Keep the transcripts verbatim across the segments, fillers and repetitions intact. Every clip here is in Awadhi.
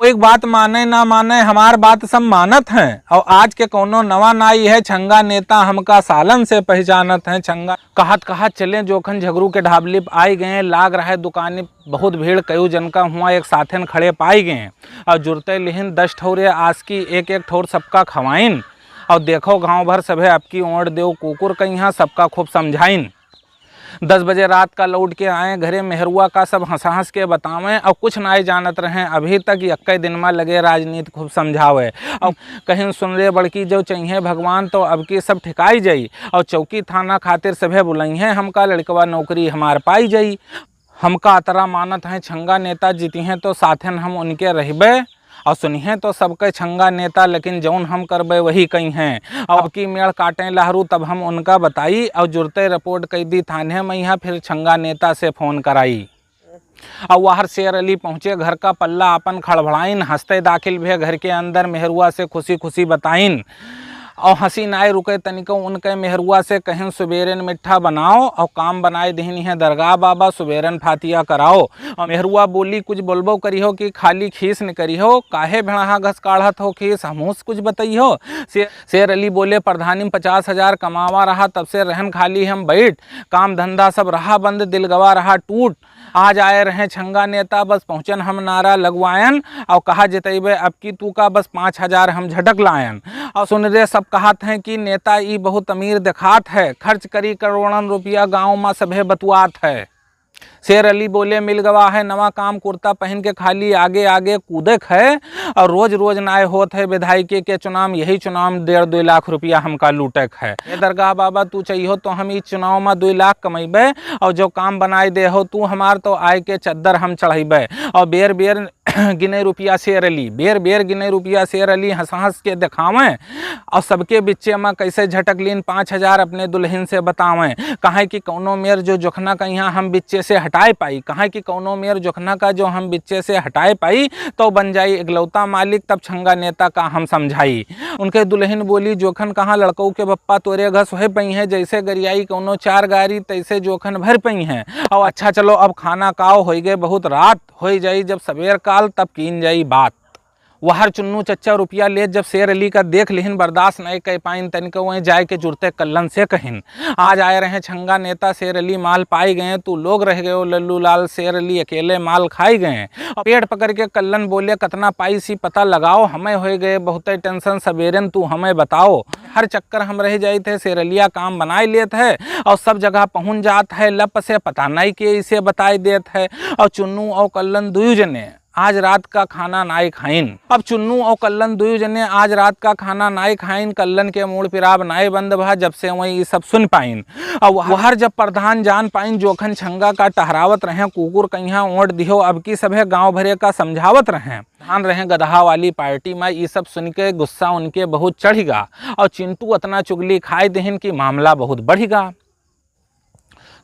कोई बात माने ना माने, हमार बात सब मानत हैं। और आज के कौनो नवा नाई है, छंगा नेता हमका सालन से पहचानत हैं। छंगा कहत कहत चले जोखन झगरू के ढाबली प आई गए, लाग रहे दुकानी बहुत भीड़, कयू जन का हुआ एक साथेन खड़े पाई गए। और जुरते लिहिन दस ठौरे आसकी, एक एक ठौर सबका खवाइन। और देखो गांव भर सभे अबकी ओंड़ देव कुकुर कइहाँ, सबका खूब समझाइन। दस बजे रात का लौट के आए घरे, मेहरुआ का सब हंस हंस के बतावें। और कुछ नाई जानत रहें अभी तक, यक्के दिन मा लगे राजनीति खूब समझावे। और कहिन सुन रे बड़की, जो चाहिए भगवान तो अबकी सब ठिकाई जाई। और चौकी थाना खातिर सभे बुलइहें हमका, लड़कवा नौकरी हमार पाई जाई। हमका अतरा मानत हैं, छंगा नेता जीतिहें तो साथेन हम उनके रहबे, और सुनिहें तो सबके छंगा नेता, लेकिन जौन हम करबे वही कइहें। अबकी मेड़ काटें लहरू तब हम उनका बताई, और जुरते रिपोर्ट कइ दी थाने मइहाँ, फिर छंगा नेता से फोन कराई। और वहर शेर अली पहुँचे घर का पल्ला आपन खड़बड़ाइन, हंसते दाखिल भे घर के अंदर, मेहरुआ से खुशी खुशी बताइन। और हंसी नाय रुके तनिको उनके, मेहरुआ से कहिन सुबेरे न मिट्ठा बनाओ, और काम बनाए दिहिन है दरगाह बाबा, सुबेरन फातिया कराओ। और मेहरुआ बोली, कुछ बोलबो करिहो कि खाली खीस न करिहो, काहे भेड़हा घस काढ़त हो खीस, हमहूँ से कुछ बतइहो। शे-, शेर अली बोले, प्रधानी में पचास हजार कमावा रहा, तब से रहन खाली हम बैठ, काम धंधा सब रहा बंद, दिल गवा रहा टूट। आज आए रहे छंगा नेता, बस पहुँचन हम नारा लगवायन, और कहा जितइबे अबकी तू का, बस पाँच हजार हम झटक लायन। और सुन रे सब कहत हैं कि नेता ई बहुत अमीर देखात है, खर्च करी करोड़न रुपया, गाँव मा सभे बतुआत है। शेर अली बोले, मिल गवा है नवा काम, कुर्ता पहन के खाली आगे आगे कूदेक है, और रोज रोज नाय होत है विधायकी के चुनाव, यही चुनाव में डेढ़ दुई लाख रुपया हमका लूटेक है। ए दरगाह बाबा, तू चाहिहो तो हम ई चुनाव मा दुई लाख कमइबे, और जो काम बनाए देहो तू हमार, तो आए के चद्दर हम चढ़इबे। और बेर बेर गिने रुपया शेर अली, बेर बेर गिने रुपया शेर अली हंस हंस के देखावें, और सबके बिच्चे मा कैसे झटक लीन पाँच हजार अपने दुलहिन से बतावें। काहे कि कौनो मेर जो जोखना कइहाँ हम बिच्चे से हटाए पाई, काहे कि कौनो मेर जोखना का जो हम बिच्चे से हटाए पाई, तो बन जाई इकलौता मालिक, तब छंगा नेता का हम समझाई। उनके दुलहिन बोली, जोखन कहाँ लड़कऊ के बप्पा तोरे घस होइ पइहें, जैसे गरियाई कौनो चार गारी, तैसे जोखन भर पइहें। और अच्छा चलो, अब खाना काव, होइ गए बहुत रात, होइ जाई जब सबेर काल, तब कीन जाई बात। वहर चुन्नू चच्चा रुपया लेत जब शेर अली का देख लिहिन, बर्दाश्त नाय कइ पाइन, तनिक वहीं जाए के जुरते कल्लन से कहिन, आज आए रहे छंगा नेता, शेर अली माल पाई गए, तू लोग रह गयो लल्लू लाल, शेर अली अकेले माल खाई गए। और पेट पकड़ के कल्लन बोले, कतना पाई सी पता लगाओ, हमें होइ गए बहुते tension, सबेरन तू हमें बताओ। हर चक्कर हम रह जाइत है, शेर अलिया काम बनाए लेत है, और सब जगह पहुँच जात है, लप से पता नाई के इसे बताए देत है। और चुन्नू और कल्लन दुयू जने आज रात का खाना नाय खाइन। अब चुन्नू और कल्लन दुयू जने आज रात का खाना नाय खाइन। कल्लन के मूड़ पिराब नाय बंद भा, जब से वहीं ई सब सुन पाइन। और वहर जब प्रधान जान पाइन, जोखन छंगा का टहरावत रहे, कुकुर कइहाँ ओंट दिहो, अबकी सभे गाँव भरे का समझावत रहे। प्रधान रहे गदहा वाली पार्टी मा, ई सब सुन के गुस्सा उनके बहुत चढ़िगा। और चिंटू अतना चुगली खाए देहिन कि मामला बहुत बढ़िगा।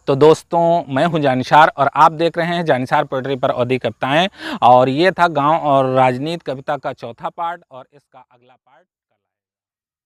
तो दोस्तों, मैं हूं जानिसार और आप देख रहे हैं जानिसार पोएट्री पर अवधी कविताएं। और ये था गांव और राजनीति कविता का चौथा पार्ट और इसका अगला पार्ट